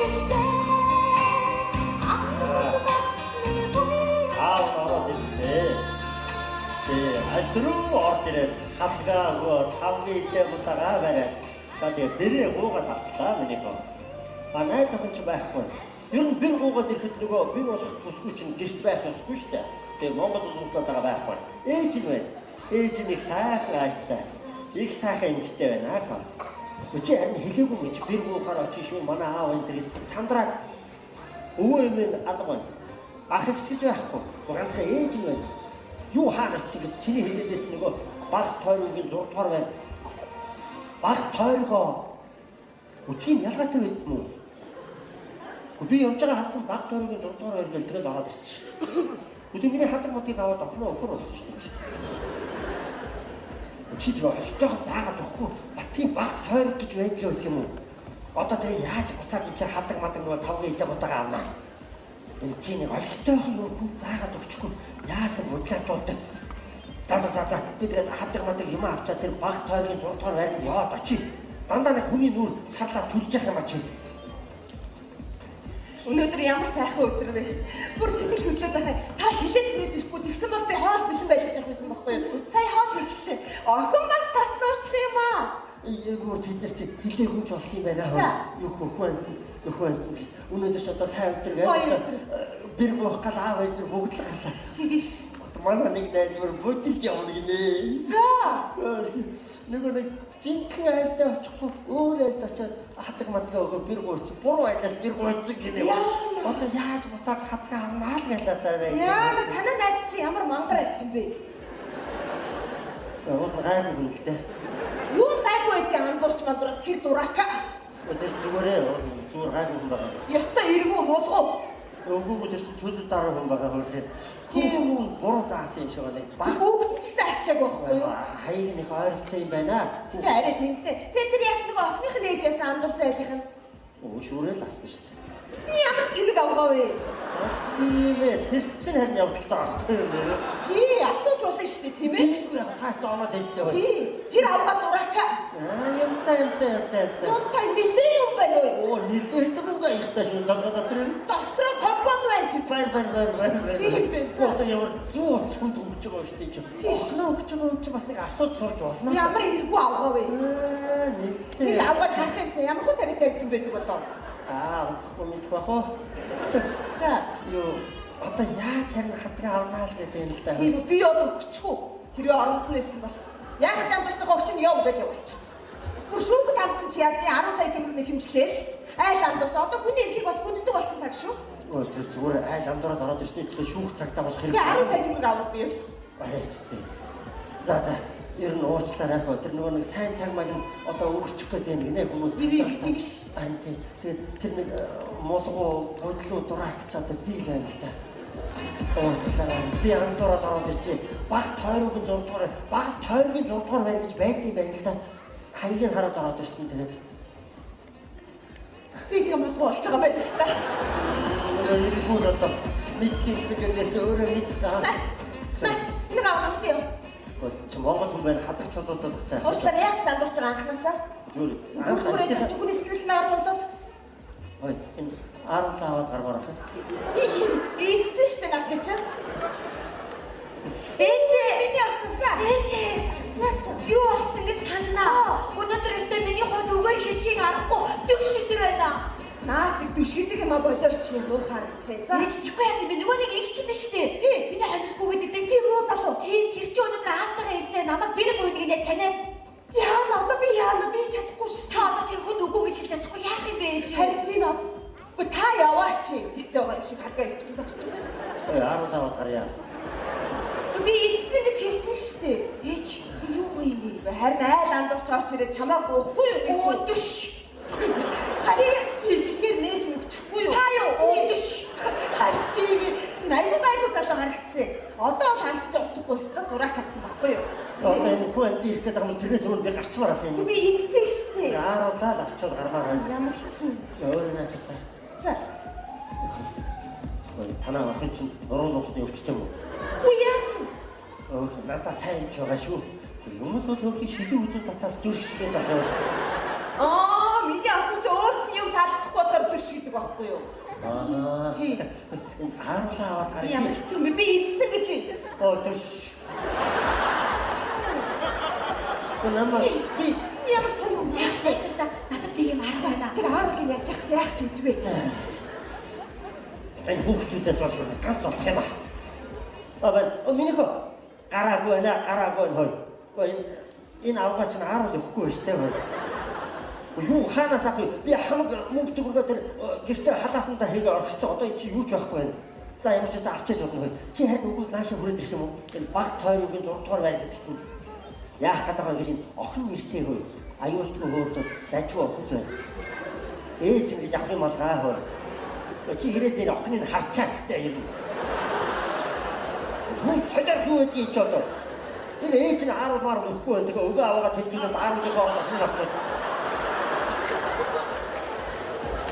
ирсэн. Ахмад насны буян. Аав ороод ирсэн. Тэгээ аль түрүү орж ирээд хадгаа өгөө тавгийн идэ мутагаа бариад. За тэгээ бэрээ гуугаад авчлаа минийхөө. А найз охин ч байхгүй. Ер нь бэр гуугаад ирэхэд нөгөө бэр болох бүсгүй чинь гэрт байх ёсгүй шүү дээ. Тэгээ Монгол улсад байгаа байхгүй. Ээж нь байна. Ээж нь их сайхан ааштай. Их сайхан эмэгтэй байна аах. Чи харин хэлээгүй юм чи бэр гуухаар очиж шүү манай аав энэ гэж сандраад өвөө юм алга байна. Ах эгч гэж байхгүй. Ганцхан ээж нь байна. Юу хаана очив гэж чиний хэлээдээс нөгөө баг тойргийн 6 дугаар байна. Баг тойргоо. Тийм ялгаатай байд юм уу? Би явж байгаа харсан баг тойргийн 6 дугаар байр гэл тэгэл ороод ирсэн шүү дээ. Өдөр миний хадаг модыг аваад охиноо өхөр болсон шүү дээ. Чи тэр олтойхон заагаад өгөхгүй. Бас тийм баг тойрог гэж байдаг байсан юм уу? Одоо тэр яаж буцааж чи хадаг мадаг нөгөө тавгийн идэ будаага авнаа. Энэ чи нэг олтойхон юм хүн заагаад өгчихгүй. Яасан бодлоо дуулдаг. За за за за би тэгээд хадаг мадаг юм авчаад тэр баг тойргийн 6 дугаар байранд яваад очие. Дандаа нэг хүний нүүр шарлаа түлж явах юм а чи. Өнөөдөр ямар сайхан өдөр вэ? Бүр сэтгэл хөдлөөд байгаа. Та хилээд хүрээд ирэхгүй тэгсэн бол би хоол бэлэн байлгаж авах байсан байхгүй юу? Сая хоол хийчихлээ. Охин бас тас нуурчих юм аа. Эйгүүр тэд нар чи хилээгүй ч болсон юм байна. Юу хөхөн нөхөн өнөөдөр ч одоо сайн өдөр гэдэг. Бэр гоох гал аав ээж нар бүгд л гарлаа. Тэгиш. Манай нэг найз бүр бүтэлж явна гинэ. За. Нөгөө нэг жинхэнэ айлдаа очихгүй өөр айлд очиод хадаг мадгаа өгөө бэр гуйц. Буруу айлаас бэр гуйцсан гинэ. Одоо яаж буцааж хадгаа авмаа л гэлээ та байж. Яа, танай найз чи ямар мангар айлт юм бэ? Уул гайгүй хүн л дээ. Юу гайгүй байдیں۔ Андуурч мандураа тэр дурака. Тэр зүгээрээ зүгээр гайгүй хүн байгаа. Яста эргүү муулгуу. Өгөөгүй тэр чинь төлөв дараа хүн байгаа хөрхөө. Тийм буруу заасан юм шиг байна. Баг хүүхэд ч гэсэн арчааг байхгүй юу? Хаяг нэг ойролцоо юм байна. Тэгээ арай тэнтэй. Тэгээ тэр яс нэг охиных нь ээж байсан андуурсан айлынх нь. Өө шүрэл авсан шүү дээ. Миний ямар тэнэг авгаа вэ? Тийм ээ, тэр чинь харин явдалтай байхгүй юм бэ? Тий, асууж болно шүү дээ, тийм ээ? Тиймгүй яг таас дооноо хэлдэг бай. Тий, тэр авгаа дурака. Аа, юмтай юмтай юмтай юмтай. Юмтай нилээ юм байна уу? Оо, нилээ хэдэн мөнгө аягтай шүү. Дагаа дотор нь. Дотроо компот байна тэр. Байн байн байн байн байн. Тийм байна. Одоо ямар зүү утас хүнд өгч байгаа юм шүү дээ чи. Охиноо өгч байгаа юм чи бас нэг асууж сурч болно. Ямар эргүү авгаа вэ? Аа, нилээ. Тэр авгаад харах юмсан ямар хөө царайтай юм байдаг болоо. Аа, удахгүй мэдэх бах уу? За, Юу, одоо яаж харин хадгаа авнаа л гэдэг юм л да. тийм би бол өгчихүү. Тэрээ оронд нь байсан бол яг ч андуурсан огч нь яв гэж явуулчих. Бүр шүүх тандсан чи яа 10 сая төгрөг хэмжлээл. Айл андуурсан. Одоо хүний эрхийг бас гүнддэг болсон цаг шүү. Өө тэр зүгээр айл андуураад ороод ирсэн тэгэхээр шүүх цагтаа болох хэрэг. Тэгээ 10 сая төгрөг авах би бол. Баярчтай. За за. Ер нь уучлаарай хөө. Тэр нөгөө нэг сайн цаг маг нь одоо өнгөрчих гээд байна гинэ хүмүүс. Тэгш. Харин тийм. Тэгээд тэр нэг муулгуу, бодлоо дурак ч одоо би л байна л да. Уучлаарай. Би андуураад ороод иржээ. Баг тойрог нь 6 дугаар, баг тойргийн 6 дугаар байр гэж байдсан байх л да. Хаяг нь хараад ороод ирсэн тэгээд. Би тэгээ муулгуу болж байгаа юм байна л да. Эргүүр одоо мэдх юмсан гэдээс өөрөө мэд. Мат, нэг авах юм. Чи Монгол хүн байна хадаг чулуудад тахтай. Уучлаарай яг ч андуурч байгаа анхнаасаа. Зүгээр. Анх хүрээ чи хүний сэтгэл нь ард болоод. Ой, энэ ааруулаа аваад гармаар ах. Ийдсэн шүү дээ над чи. Ээжээ. Миний охин за. Ээжээ. Яасан? Юу болсон гэж санаа. Өнөөдөр өстө миний хувьд үгээр хэлхийг аргагүй дүр шидэр байна. Наад нэг дүшгэдэг юм а болооч юм уу харагдах юм. За. Ээж тийхгүй яа юм бэ? Нөгөө нэг их чинь биш үү? Тий. Миний хомсгүй гэдэг. Тийм үү залуу? Тий, тэр чинь өнөөдөр аавтайгаа ирсэн намайг бэрэг гуйдаг нэ танаас. Яана одоо би яана би чадахгүй шүү. Та одоо тийм хүн үгүй гэж хэлж чадахгүй яах юм бэ ээж? Харин тийм аа. Үгүй та яваач. Гэртээ байгаа юм шиг хадгаа ивцэн зогсож байгаа. Ой, ааруулаа аваад гарья. Би идсэн гэж хэлсэн шүү дээ. Ээж юу гоё юм бэ? Харин айл андуурч орч ирээд чамааг гоохгүй юу? Өөдөш. Харин тэгэхээр нээж нөгчихгүй юу? Та юу? Өөдөш. Харин тийм аюу гайгүй залуу харагдсан. Одоо бол харсч утгагүй өстө дурак хатсан байхгүй юу? Одоо энэ хүн амт ирэх гэдэг юм бол тэрнээс өмнө би гарчмаар ах юм. Би идсэн шүү дээ. Ааруулаа л авчвал гармаар байна. Ямар хэцүү. Өөрөө нааштай. За. Ой, танаа охин чинь нуруу нуусны өвчтэй юм уу? Үгүй яаж юм? Өөр надаа сайн юм ч байгаа шүү. Юм л бол хөөрхий шилэн үзүү татаад дүршгээд ах юм. Аа, миний охин ч өөрт нь юм таалагдахгүй болохоор дүршгэдэг гэдэг байхгүй юу? Аа. Тий. Энэ ааруулаа аваад гарыг. Ямар хэцүү юм бэ? Би идсэн гэж. Оо төш. Намаа би Ямар сонир юм яаж тайсарда надад нэг юм арга байна. Тэр ааруулыг яаж яах яах ч үдвэ. Энэ хүүхдүүдээс болж ганц болох юм аа. Аа байна. Оо минийхөө гараагүй байна, гараагүй байна хой. Ой энэ авгаа чинь ааруул өгөхгүй байж тээ хой. Юу хаанаас авах вэ? Би хамаг мөнгө төгрөгөө тэр гэртээ халаасандаа хийгээ орхицоо. Одоо энэ чи юу ч байхгүй байна. За ямар ч байсан авчиж бодно хой. Чи харин үгүй наашаа хүрээд ирэх юм уу? Энэ баг тойргийн 6 дугаар байр гэдэгт нь яах гэдэг байгаа гэж энэ охин ирсээ хой. Аюултгүй хөөрхөн дажгүй охин л байна. Ээж ингэж авах юм алгаа хой. Чи ирээд энэ охиныг харчаач тээ юм. Юу солиор юу гэдгийг чи одоо. Энэ ээж нь ааруул маар өгөхгүй байна. Тэгээ өгөө аваагаа тэнцвүүлээд ааруулынхаа оронд охиныг авчаад.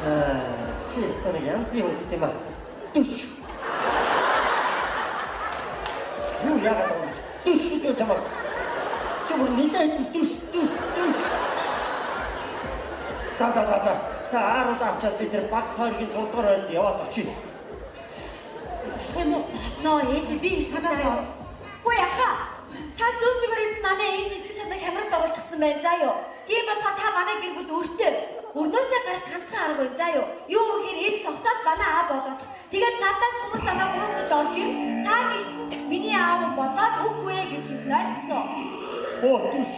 Аа, чи өстө нэг янзын хөвгт юм аа. Дүш. Юу яагаад байгаа юм бэ? Дүш гэж юу чамаа. Чи бүр нилээд дүш дүш дүш. За за за за. Та ааруул авчаад би тэр баг тойргийн 6 дугаар байранд яваад очие. Болох юм уу? Болно ээж би санаа зов. Үгүй яхаа. Та зөв зүгээр ирсэн манай ээж эцэг чанар хямралд оруулчихсан байна заа юу. Тийм болохоор та манай гэр бүлд өртөө. Өрнөөсөө гарах ганцхан арга байна заа юу. Юу гэхээр ээж зогсоод манай аав болоод. Тэгээд гаднаас хүмүүс намайг гуйх гэж орж ир. Та нэгт миний аав болоод үгүй ээ гэж хэлнэ ойлгосон уу? Оо дүш.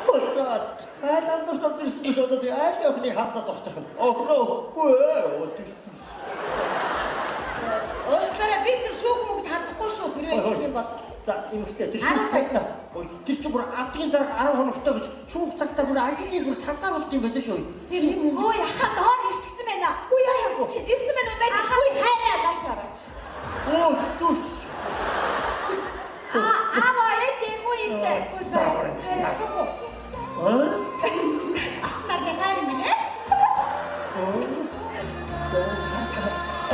Хоцоод айл андуурч орж ирсэн биш одоо тий айл охиныг хардаа зогсчих юм. Охиноо өгөхгүй ээ. Оо дүш дүш. Уучлаарай би тэр шүүх мөнгөд хандахгүй шүү. Хэрвээ гэх юм бол. За эмэгтэй тэр шүүх цагтаа. Ой тэр чинь бүр адгийн зарах 10 хоногтой гэж шүүх цагтаа бүр ажлын бүр садаа болд юм байлаа шүү. Тэр юм өө яхаа доор ирчихсэн байна. Үгүй яа яа. Чи ирсэн байна уу байж. Үгүй хайраа нааш орооч. Оо дүш. Аа аав ээж их үү ирдэ. За Хайраа суух уу? Аа? Ах нарны хайр юм ээ. За.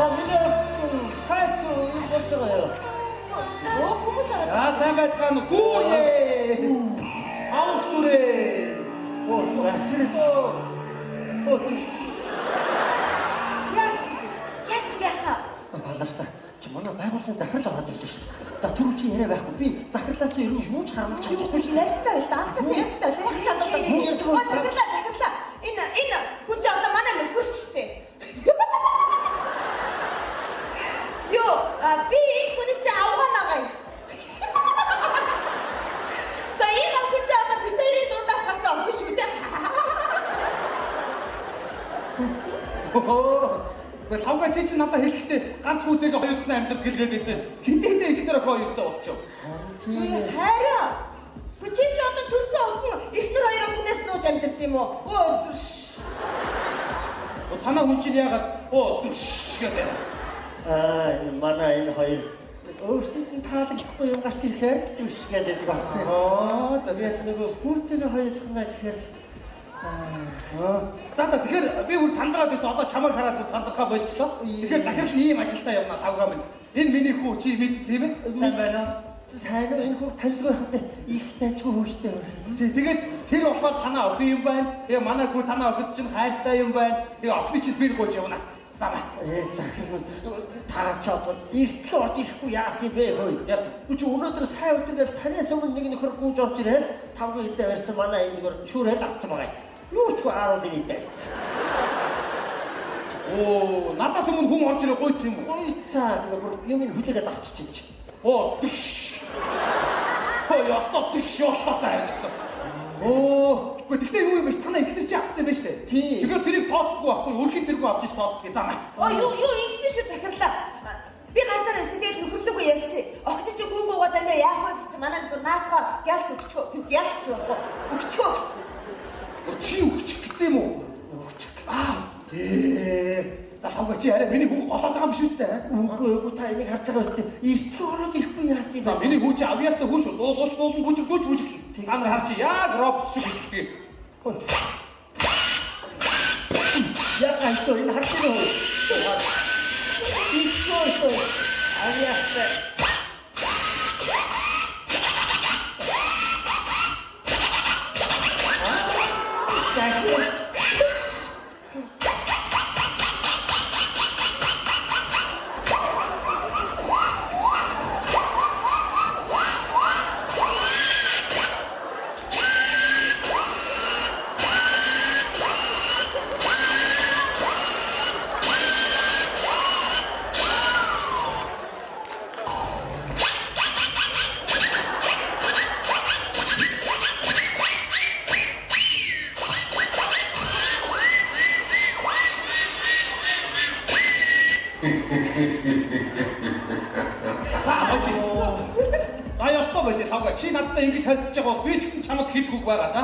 Аа миний цайц юм болж байгаа юу? Оо хүмүүс ороод. За сайн байцгаана уу? Хүүе. Авах сүрээ. Оо захирал. Оо дүш. Яасан бэ? Яасан бэ яхаа? Баларсан. Чи манай байгууллагын захирал ороод ирлээ шүү дээ. За түрүү чи яриа байхгүй. Би захирлаас ер нь юу ч харамж чадахгүй шүү. Ястай байл та. Анхаас ястай байл. Яг чадвар. Юу ярьж байгаа вэ? Захирлаа захирлаа. Энэ энэ хүн чи одоо манай нөхөр шүү дээ. Йоо, би энэ хүний чи авгаа нагаа юм. За энэ охин чи одоо бид хоёрын дундаас гарсан охин шүү дээ. Гэхдээ лавга чи чинь надад хэлэхдээ ганц хүүтэйгээ хоёулахны амьдрал гэлгээд байсан. Хинтэйтэй ихнэр охин хоёртой болчихов. Харин тийм ээ. Харин. Би чи чи одоо төрсөн охин ихнэр хоёр охинээс нууж амьдрт юм уу? Өө дүш. Танаа хүн чинь яагаад оо дүш гэдэг. Аа энэ манай энэ хоёр өөрсөнд нь таалагдахгүй юм гарч ирэхээр дүш гэдэг баггүй. Аа за Би яг нөгөө хүүтэйгээ хоёулахна гэхээр аа За за тэгэхээр би бүр сандраад байсан. Одоо чамайг хараад бүр сандрахаа болчлоо. Тэгэхээр захирал нь ийм ажилдаа явна лавга минь. Энэ миний хүү чи мэд тийм ээ? Сайн байна уу? Сайн уу энэ хүүхд танилгүй байхад их тайчгүй хүүштэй. Тий, тэгээд тэр болохоор танаа охин юм байна. Тэгээ манай хүү танаа охид чинь хайртай юм байна. Тэгээ охины чинь бэр гооч явна. За бай. Захирал та ч одоо эртхэн орж ирэхгүй яасан юм бэ хөөе? Яасан? Үгүй чи өнөөдөр сайн өдөр гэж танаас өмнө нэг нөхөр гүйж орж ирээд тавгүй хэдэ барьсан манай энэ зүгээр шүүрэл авцсан байгаа юм. Юу ч үгүй 10 дөрөв дайцсан. Оо, надаас өмнө хүн орж ирээ гуйц юм уу? Гуйцаа тэгээ бүр юм ин хүлээгээд авчиж чинь. Оо, тэгш. Хөө, ёстой тэгш, ёстой таа. Оо, үгүй тэгтээ юу юм бэ? Танаа ихнэр чи авцсан юм байна шүү дээ. Тий. Тэгэхээр тэрийг тооцдоггүй байхгүй, өрхийн тэргүй авч ич тооцдгийг замаа. Оо юу юу ингэсэн шүү захирлаа. Би ганцаар байсан тэгээд нөхөрлөгөө ярьсан. Охины чи хүн гуугаад байна яах вэ гэж чи манай нөхөр наатгаа гялс өгчгөө. Гялс ч байхгүй. Өгчгөө гэсэн. Чи өгчих гэсэн юм уу? Өгчих гэсэн. Аа. За лавга чи арай миний хүүх голоод байгаа юм биш үү? Үгүй үгүй та энийг харж байгаа үедээ эртхэн ороод ирэхгүй яасан юм За бэ? миний хүү чи авьяастай хүү шүү. Дуулууч дуулна бүжиг бүж бүжиг. Та нар харж яг робот шиг үлддэг. Яг хайчуу энэ харж байгаа уу? Ихсөө авьяастай. Захир. За болоо. За ёстой байлээ тавга. Чи надтай ингэж харилцаж байгаа бол би ч гэсэн чамд хэлэх үг байгаа за.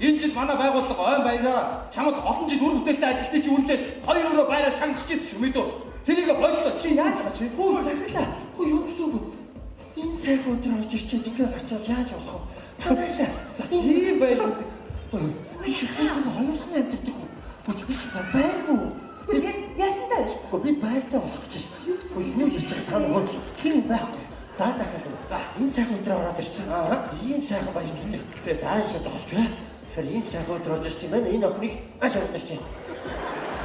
Энэ жил манай байгууллага ойн баяраа чамд олон жил үр бүтээлтэй ажилтны чи үнэлээд 2 өрөө байраа шагнах гэсэн шүү мэдөө. Тэрийг боллоо. Чи яаж байгаа чи? Хүү захирлаа. Хүү юу гэсэн үг вэ? Энэ сайхан өдөр орж ирчээд ингээ гарчаад яаж болох вэ? Та наашаа. За тийм байлгүй. Би чи хүүтэйгээ хоёулахны амьдардаг хүн. Бүч би чи байггүй. Тэгээд яасан таа вэ? Гэхдээ би байртай болох гэж байна. Юу гэсэн юу ярьж байгаа та нөгөө тэр юм байхгүй. За захирлаа. За энэ сайхан өдөр ороод ирсэн. Ийм сайхан баяр өдөр. За яшаа зогсож бай. Тэгэхээр ийм сайхан өдөр орж ирсэн юм байна. Энэ охиныг маш урд ирж байна.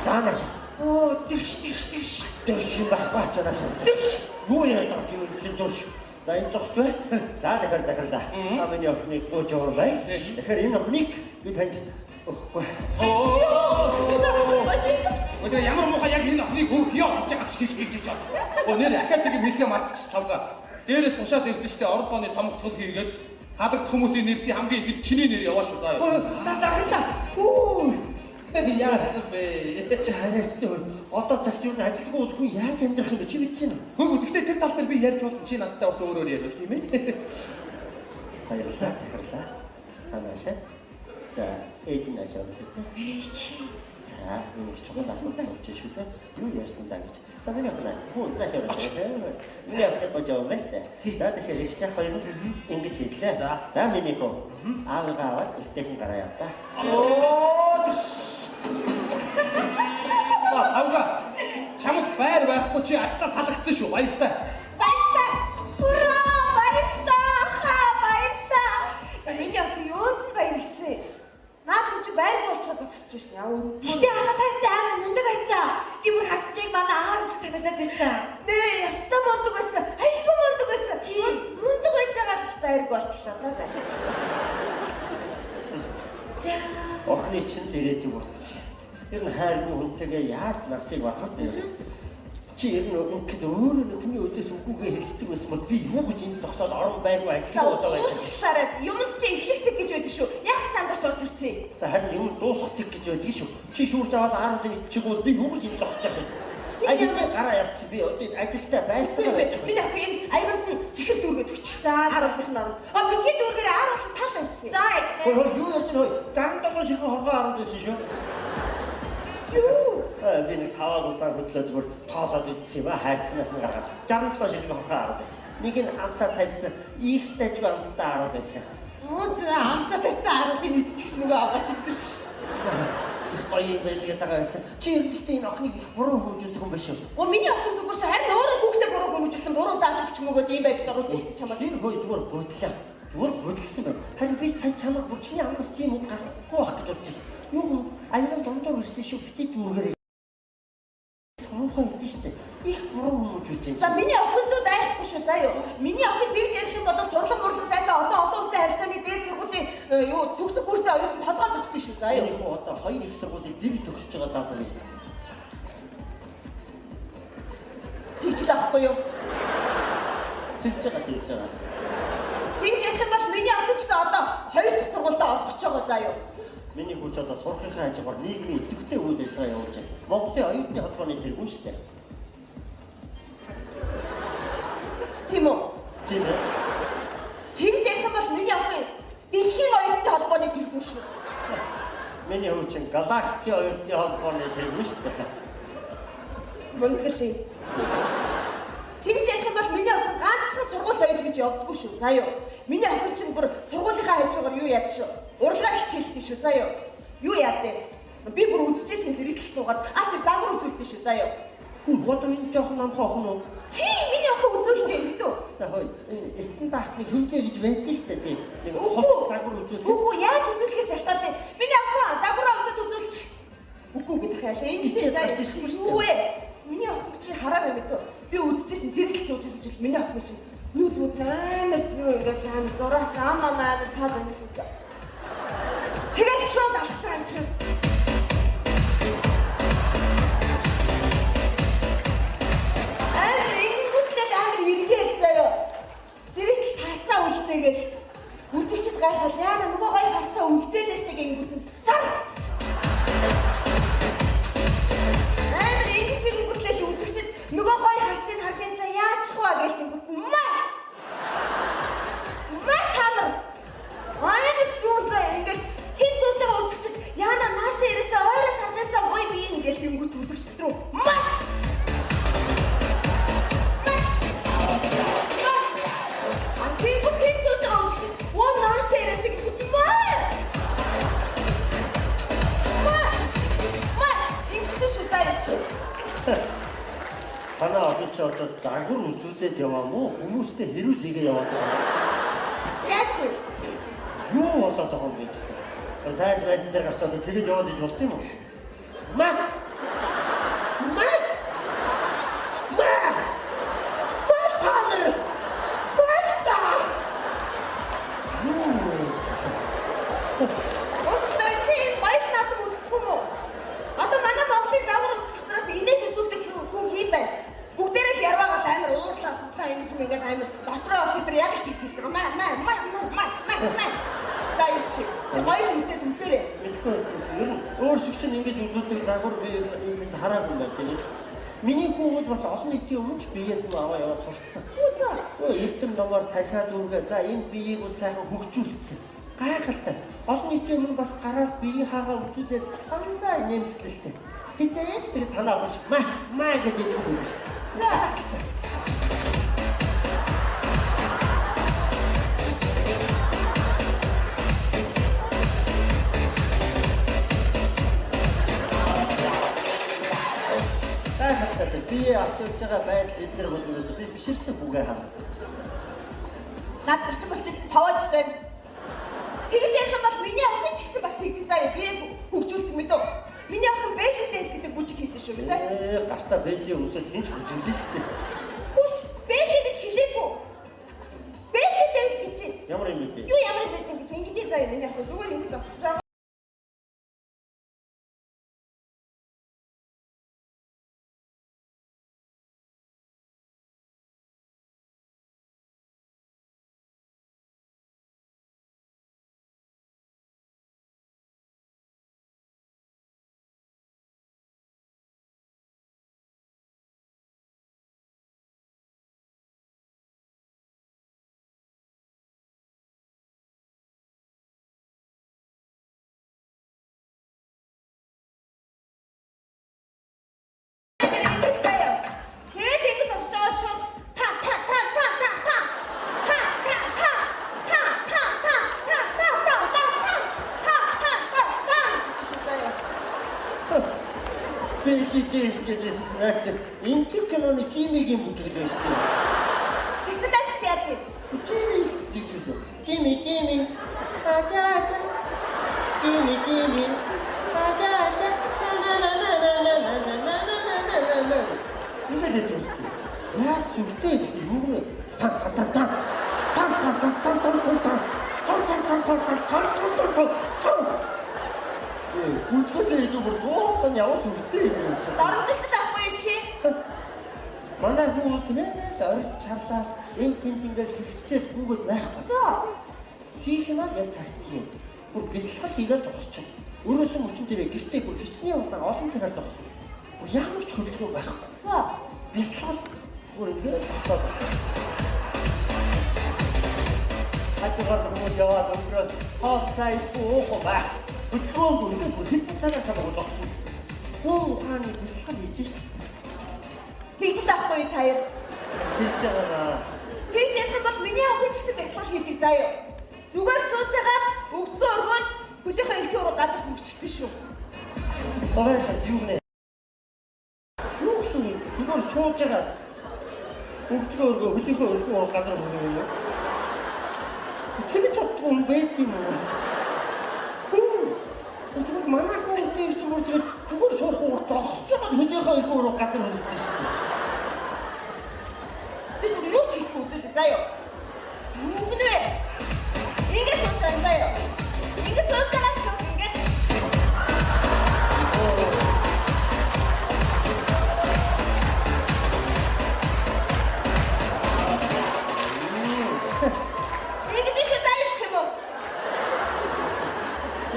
За наашаа. Оо дэрш дэрш дэрш. Дэрш юм байхгүй ачаа наашаа. Дэрш. Юу яриад байгаа юм чи дэрш. За энэ зогсож бай. За тэгэхээр захирлаа. Та миний охиныг гооч явсан бай. Тэгэхээр энэ охиныг би танд өгөхгүй. Өдөө ямар муухай яг энэ охиныг өгөх ёо гэж байгаа юм шиг хэлж хийж байгаа. Өө нэр ахаад нэг юм хэлхээ мартчих тавга. Дээрээс бушаад ирсэн штэ орд бооны томогтгол хийгээд халагдах хүмүүсийн нэрсийн хамгийн ихэд чиний нэр яваа шүү заа. За захирлаа. Хүү. Яасан бэ? Чи хараач тэ. Одоо цагт юу н ажилтгүй бол хүн яаж амьдрах юм бэ? Чи мэдэж байна уу? Хөөе гэхдээ тэр тал дээр би ярьж болно. Чи надтай бас өөрөөр яриул тийм ээ. Баярлалаа захирлаа. Та наашаа. За ээж наашаа гэдэг. Ээж. За энэ их чухал асуудал болж шүү дээ. Юу ярьсан даа гэж. За миний охин нааш. Хүү наашаа. Миний охин гож явсан байна шүү дээ. За тэгэхээр их чах хоёр нь ингэж хийлээ. За миний хөө аавыгаа аваад эвтэйхэн гараа яв та. Оо. Авга. Чамд байр байхгүй чи аттаа салгацсан шүү. Баяртай. Баяртай. Ура! Баяртай. Ха баяртай. Миний охин юунд нь баярлсан? Наад хүн чи байр болчиход зогсож шин яа. Гэтэ ахаа таастай амар мундаг байсан. Би бүр харсан чиг манай аав юм шиг санагдаад байсан. Нэ ястаа мундаг байсан. Айгүй мундаг байсан. Тийм. Мундаг байж байгаа л байрг болчлоо да за. За. Охины чинь л ирээдүг утсан. Ер нь хайргүй хүнтэйгээ яаж насыг барах вэ? Чи ер нь ингээд өөрөө хүний өдөөс үгүйгээ хэлцдэг байсан бол би юу гэж энэ зогсоод орон байргүй ажилтгүй болоо байж байгаа. Уучлаарай. Юмд чи эхлэх цэг гэж байдаг шүү. Яг ч андарч орж ирсэн. За харин юм дуусах цэг гэж байдаг шүү. Чи шүүрж аваад 10 ичиг бол би юу гэж энэ зогсож явах юм? Ажилдаа гараа явчих би одоо ажилдаа байрцгаа байж байгаа. Би яг энэ аянд нь чихэр дүүргээд өгч. За 10 болох нь. А битгий дүүргээр 10 болох тал байсан. За. Хөөе юу ярьж байна хөөе? 67 ширхэг хоргоо 10 байсан шүү. Юу? Би нэг саваа гузаан хөдлөө зүгээр тоолоод идсэн юм а хайрцагнаас нь гаргаад 67 ширхэг хоргоо 10 байсан. Нэг нь амсаа тавьсан, их дажгүй амттай 10 байсан. Үу зэ амсаа тавьсан 10-ыг идчихш нөгөө аваач идэрш. Их гоё юм байл гэдэг байгаа байсан. Чи ер нь гэхдээ энэ охиныг их буруу хөгжүүлдэг юм биш үү? Оо миний охин зүгээр шүү. Харин өөрөө хүүхдээ буруу хөгжүүлсэн, буруу зааж өгч мөгөөд ийм байдалд оруулж шээ чамаа. Тэр хөөе зүгээр бодлоо. Зүгээр бодлсон байна. Харин би сая чамайг бүр чиний амнаас тийм үг гарахгүй байх гэж бодож байсан. Юу юм аян дундуур ирсэн шүү. Бити дүүргээрээ. Муухай идэв штэ. Их буруу хүмүүжүүлж байна. За миний охин руу дайрахгүй шүү заа юу. Миний охин тэгж ярих юм бол сурлаг мурлаг сайтай одоо олон улсын харилцааны дээд сургуулийн юу төгсөх курсын оюутан толгой зогтсон шүү заа юу. Миний хүү одоо хоёр их сургуулийг зэрэг төгсөж байгаа залуу юм. Тэгж л ахгүй юу? Тэгж байгаа тэгж байгаа. Тэгж ярих юм бол миний охин ч одоо хоёр дахь сургуультаа орох гэж байгаа заа юу. Миний хүү ч одоо сурахынхаа хажуугаар нийгмийн идэвхтэй үйл ажиллагаа явуулж байна. Монголын оюутны холбооны тэргүүн шүү дээ. Тийм үү? Тийм ээ. Тэгж ярих юм бол миний охин дэлхийн оюутны холбооны тэргүүн шүү. Миний хүү чинь галактикийн оюутны холбооны тэргүүн шүү дээ. Мундаг л юм. Тэгж ярих юм бол миний охин ганцхан сургууль соёл гэж явдггүй шүү. Заа юу. Миний охин чинь бүр сургуулийнхаа хажуугаар юу яад шүү. Урлагаар хичээлдэг шүү. Заа юу. Юу яад вэ? Би бүр үзчихсэн зэрэгтэл суугаад а тий загвар үзүүлдэг шүү. Заа юу. Хүү одоо энэ жоохон намхан охин уу? Тийм миний охин үзүүлдэг юм дүү. За хөөе энэ стандартны хэмжээ гэж байдаг шүү дээ тий. Нэг хувц загвар үзүүлэх. Үгүй яаж үзүүлэхээс шалтгаалтай. Миний охин загвараа өсөд үзүүлч. Үгүй гэдэг яашаа энэ хичээл гарч ирэхгүй шүү дээ. Юу вэ? Миний охин чи хараа бай мэдүү. Би үзчихсэн зэрэгтэл суужсэн чинь миний охин чинь нүд нүд амар юу ингээд амар зураас ам амар тал юм үү. Тэгэл шууд алхаж байгаа юм шиг. Амар ингэнгүүтлээ амар эргээл заяа. Зэрэгтэл тарцаа үлдээгээл үзэгчд гайхал яана нөгөө гоё харцаа үлдээлээ штэ гингүүт нь сар. Амар ингэж ингэнгүүтлээ үзэгчд нөгөө гоё үзэгчд рүү маа. А тийгүү тийм сууж байгаа үзэгч оо нааш яриасаа гэж маа. Маа. Маа. Ингэсэн шүү заяа чи. Танаа охин чи одоо загвар үзүүлээд яваа мó хүмүүстэй хэрүүл хийгээ яваад байгаа. Яаж чи? Юу болоод байгаа юм бэ чи? Тэр тайз майзан дээр гарч одоо тэгээд яваад иж болд юм уу? Ма! Ма! Ма! Ма та нар! Ма та! Юу? Уучлаарай чи энэ баяр наадам үздэг юм уу? Одоо манай Монголын загвар өмсөгчдөөс инээж үзүүлдэг хүн хийм байна. Бүгдээрээ л ярваагаал амар уурлаа хутлаа ингэж юм ингээл амар дотроо тэд нар яг л тэгж хэлж байгаа. Маа маа маа маа маа маа. За юу чи? Чи гоё үзээд үзээрэй. Мэдгүй ер нь өөр шиг чинь ингэж үзүүлдэг загвар би ер нь энэ хараагүй юм байна тийм. Миний хүүхэд бас олон нийтийн өмнө ч бие зүг аваа яваа сурцсан. Өө эрдэм номоор тархиад үүргээ. За энэ биеийг үл сайхан хөгжүүлсэн. Гайхалтай. Олон нийтийн өмнө бас гараад биеийн хаагаа үзүүлээд дандаа нэмсгэлтэй. Хизээч тэгээд танаа охин шиг маа маа гэдэг юм байна шүү дээ. Гайхалтай. Бие авч явж байгаа байдал эднэр бол ерөөсөө би биширсэн бүгээ хараад. Над бэрчин болчих чи таваач байна. Тэгж ярих юм бол миний охин ч гэсэн бас хийдэг заяа. Би хөгжүүлдэг мэдөө. Миний охин belly dance гэдэг бүжиг хийдэг шүү мэдээ. Гартаа belly өмсөд хинч бүжиглэн шүү дээ. Хүш belly гэж хэлээгүй. Belly dance гэж. Ямар юм бэ? Юу ямар юм бэ гэж ингэдэй заяа миний охин зүгээр ингэж зогсож байгаа. Тэгээд ингэж зогсож байгаа шүү. Та та та та та та. Та та та та та та та та та та та та та та та гэж заяа. Belly dance гэдээсэн чинь наа чи энэ киноны Жимигийн бүжиг гэдэг шүү дээ. Тэгсэн байсан чи яа гэв? Жими хэлдэг юм шүү. Жими Жими. Ача ача. Жими Жими. Ача ача. На на на на на на на на на на на на на. Ингээд хэлдэг юм шүү дээ. Яа сүртэй гэж юу гэнэ? Тан тан тан тан. Тан тан тан тан тан тан тан. Тан тан тан тан тан тан тан тан тан. Бүжгөөсөө илүү бүр дуухан яваа сүртэй юм чи. Доромжилт авахгүй чи? Манай хүн тэгэл орж чарлаа энэ тэнд ингээд сэлсчээл гүгэд байхгүй. За. Хийх юм аа яг цагт юм. Бүр бясалгал хийгээд зогсчих. Өрөөсөн мөчөн дээрээ гэртээ бүр хичнээн удаан олон цагаар зогсно. Бүр ямар ч хөдөлгөөн байхгүй. За. Бясалгал бүр ингээд зогсоод. Хажуугаар хүмүүс яваад өнгөрөөд хоол цай уух байх. Хөдөлгөөнгүй ингээд бүр хэдэн цагаар чамаагүй зогсно. Гүн ухааны бясалгал хийж шít. Тэгж л авахгүй та хоёр. Тэгж байгаа. Тэгж ярих юм бол миний охин ч гэсэн бясалгал хийдэг заяа. Зүгээр сууж байгаа л өгдгөө өргөөл хөлийнхөө эрхийн уруу газар хөнгөчдөг шүү. Баярлалаа юу гэнэ? Юу гэсэн юм? Зүгээр сууж байгаа өгдгөө өргөө хөлийнхөө эрхийн уруу газар хөнгөх юм уу? Тэгж чаддгүй юм байт юм уу бас? Хүү. Тэгвэл манай хүн дээр чинь бүр тэгээд зүгээр суух уу зогсож байгаа хөлийнхөө эрхийн уруу газар хөнгөдөг шүү дээ. Би зүгээр юу ч хийхгүй үзүүлээ заяа. Юу гэнэ? Ингэ сууж байгаа заяа. Ингэ сууж байгаа шүү. Ингэ. Ингэ шүү заяа ч юм уу?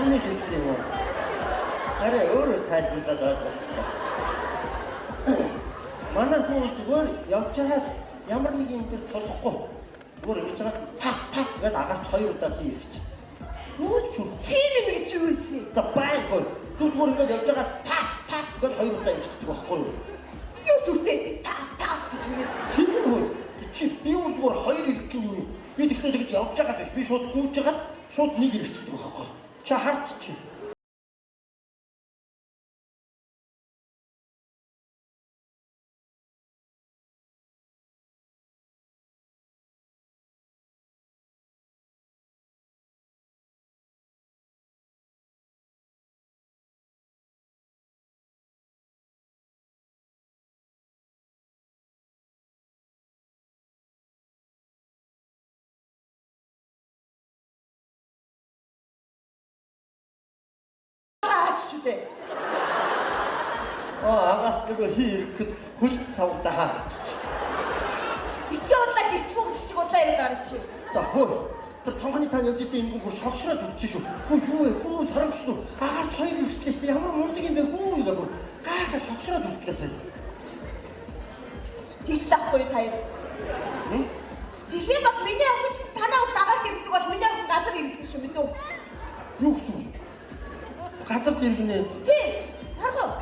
Энийг хэлсэн юм уу? Арай өөрөө тайлбарлаад ойлгочлаа. Манай хүн зүгээр явж байгаа ямар нэг юм дээр тулахгүй. Зүгээр ингэж байгаа тап тап гэж агарт хоёр удаа хийх гэж. Юу ч юм. Тийм юм гэж юу хэлсэн? За байнг хөр. Зүгээр ингэж явж байгаа тап та гэж хоёр удаа ингэдэг байхгүй юу? Юу сүртэй та та гэж миний. Тэр нь хөө чи би юу зүгээр хоёр ирэх нь юу юм? Би тэгтээ тэгж явж байгаа биш. Би шууд гүйж байгаа шууд нэг ирчихдэг байхгүй. Чи хард чи. Аач ч үдэ. Аа агаас нөгөө хий ирэхэд хөл цавгдаа хаагдчих. Битгий удлаа гэрч хөгс шиг удлаа яриад байгаа чи. За хөө. Тэр цонхны цаана явж исэн юм бүр шогшроод үтсэн шүү. Хөө юу вэ? Хүү сарангч нү. Агаарт хоёр ирчихлээ шүү дээ. Ямар мундаг юм бэ хүү гэдэг бүр гайхаа шогшроод үтлээ сая. Тэгж л ахгүй та хоёр. Тэгэхээр бол миний охин ч танаа хувьд агаар ирдэг бол миний охин газар ирдэг шүү мэдүү. Юу гэсэн үг? Газар иргэнэ. Тий. Харах уу?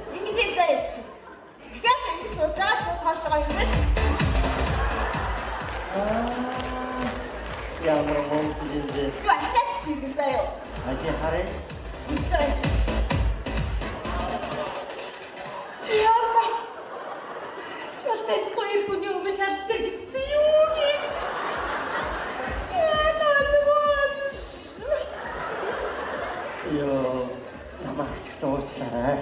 Ингэж заяа чи. Тэгэхээр ингэж сууж байгаа шүү хоошоо юм. Аа. Ямар мундаг юм бэ? Юу ахаад чи иргэн заяа. А тий харъя. Ингэж байгаа чи. Яма. Шалтгаан хоёр хүний өмнө шал дээр гівцсэн юу хийж? Яа нөгөө. Йоо, намайг ч гэсэн уучлаарай.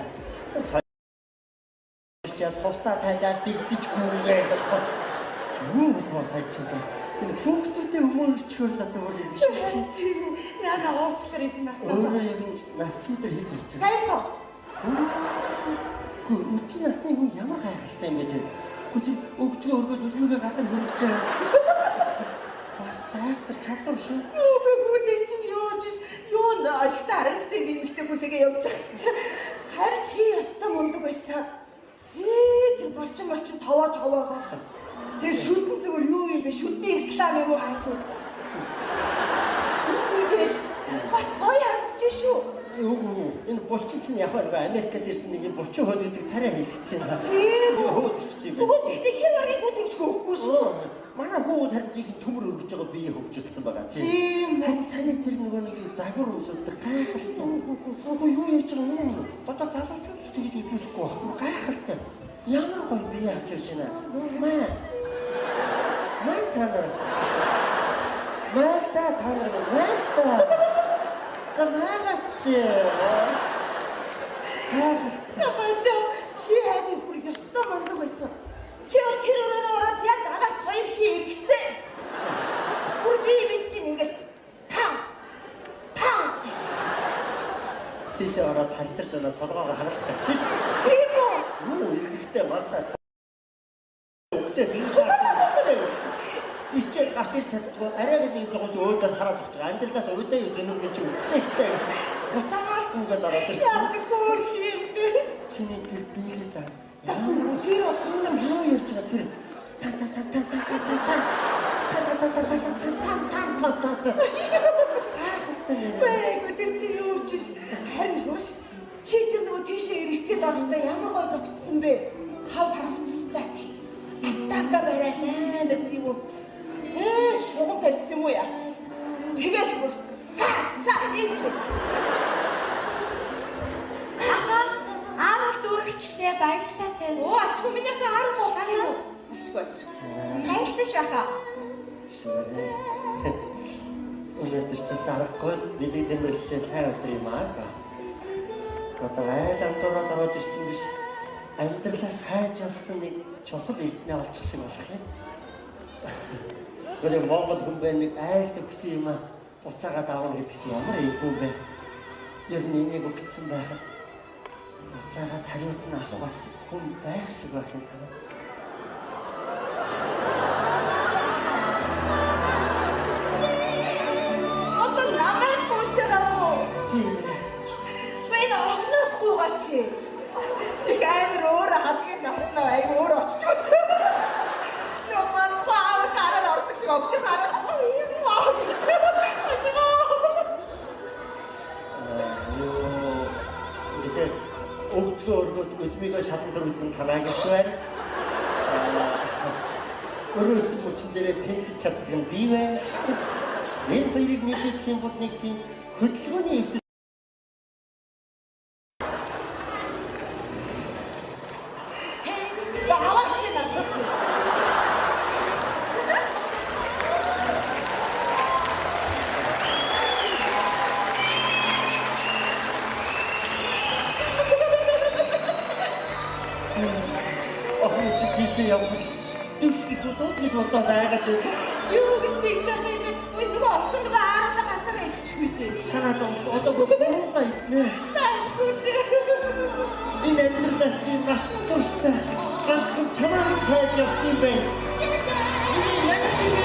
Соёлчаад хувцаа тайлаад дэгдэж гүнгээ. Юу болов сая ч гэдэг. Энэ хүүхдүүдийн өмөрчхөр л одоо өөр юм шиг. Тийм үү. Яна уучлаарай энэ настай. Өөрөө яг нь нас сүдэр хэд ирж байгаа. 55. Гү үтийн насны хүн ямар гайхалтай юм бэ тэр. Гү тэр өгдгөө өргөд нүгээ газар хөргөж байгаа. Бас сайхтар чадвар шүү. Юу бэ гү тэр чинь юу ч биш. Юу нэ олигтой харагддаг нэмэгтэй гү тэгээ явж байгаа чинь. Харин чи ястаа мундаг байсан. Тэр болчин тавааж хаваагаа. Тэр шүдэн зүгээр юу юм бэ? Шүдний реклам юм уу хаашаа? Үгүй бас гоё харагдчих шүү. Үгүй энэ булчин чинь яг нэг Америкаас ирсэн нэг булчин хөл гэдэг тариа хийлгэсэн юм. Тийм үү? Хөөдөгчд юм Үгүй гэхдээ хэр барыг гү тэгж хөөхгүй шүү. Манай хүүхэд харин жинхэнэ төмөр өргөж байгаа бие хөгжүүлсэн байгаа. Тийм. Харин таны тэр нөгөө нэг загвар өмсөдөг гайхалтай. Үгүй юу ярьж байгаа юм бэ? Одоо залуучууд ч тэгж үзүүлэхгүй байх. Бүр гайхалтай. Ямар гоё бие авч явж байна. Маа. Маа та нар. Маа та нар маа та. За маагач дээ. Гайхалтай. За болоо чи харин бүр ёстой мундаг байсан. Чи бол тэр өрөөрөө ороод яг агаад хоёр хий иргэсэн. Бүр би бид чинь ингээл таа таа гэж. Тийшээ ороод халтарч оноо толгоогоо хагалж шахсан шүү дээ. Тийм үү? Юу эргэхтэй мантаа өглөө тэгж шаарч ичээд гарч ирч чаддгүй арай нэг зогсож өөдөөс хараад зогсож байгаа. Амьдралаас уйдаа юу зөнөргөн чи өглөө штэ. Буцаагаал гүгээд ороод ирсэн. Яасан хөөр юм бэ? Чиний тэр биелэл данс. Тэр болсон юм юу ярьж байгаа тэр тан тан тан тан тан тан тан тан тан тан тан тан тан тан тан тан тан гайхалтай юм. Бэгүй тэр чи юу ч биш. Харин хөөш чи тэр нөгөө тийшээ ирэх гээд орохдоо ямар гой зогссон бэ? Хав харавцтай. Астака барайлаа гэсэн юм уу? Шугам тавьсан юм уу яац? Тэгэл бүр са са ийч. Аха аавал дүүрэгчлээ баярлалаа тань. Оо ашгүй миний охин 10 болсон юм уу? Ашгүй ашгүй. Баярлалаа шүү аха. Зүгээрээ. Өнөөдөр чи сарахгүй бэлэг дэмрэлтэй сайн өдөр юм аа. Одоо айл андуураад ороод ирсэн биш. Амьдралаас хайж явсан нэг чухал эрдэнэ олчих шиг болох юм. Гэхдээ Монгол хүн байна нэг айлд өгсөн юм аа буцаагаад авна гэдэг чинь ямар эвгүй юм бэ? Ер нь энийг өгцөн байхад буцаагаад хариуд нь авах бас хүн байх шиг байх юм танаа. Одоо намайг гүйж байгаа мó? Тийм ээ. Би энэ охиноос гуйгаач. Тэг амар өөр хадгийн наснаа айгу өөр очиж өгч. Нөө мантаа аав хараад ордог шиг охины хараад юм аа гэж. Юу тэгэхээр өнцгөө өргөд өдмийгөө шалан төрүүлэн танаа гэж байна. Өрөөс мөчн дээрээ тэнцэж чаддаг нь би байна. Энэ хоёрыг нийлүүлэх юм бол нэг тийм хөдөлгөөний эвсэл Аваач надад чи. Охины чи тийшээ явхад дэвшгэх үү гэж бодоод айгаад байв. Юу гэж тэгж байгаа юм бэ? Үй нөгөө охин нөгөө ааруулаа ганцаараа идчихгүй дээ. Санаад одоо буруугаа иднэ.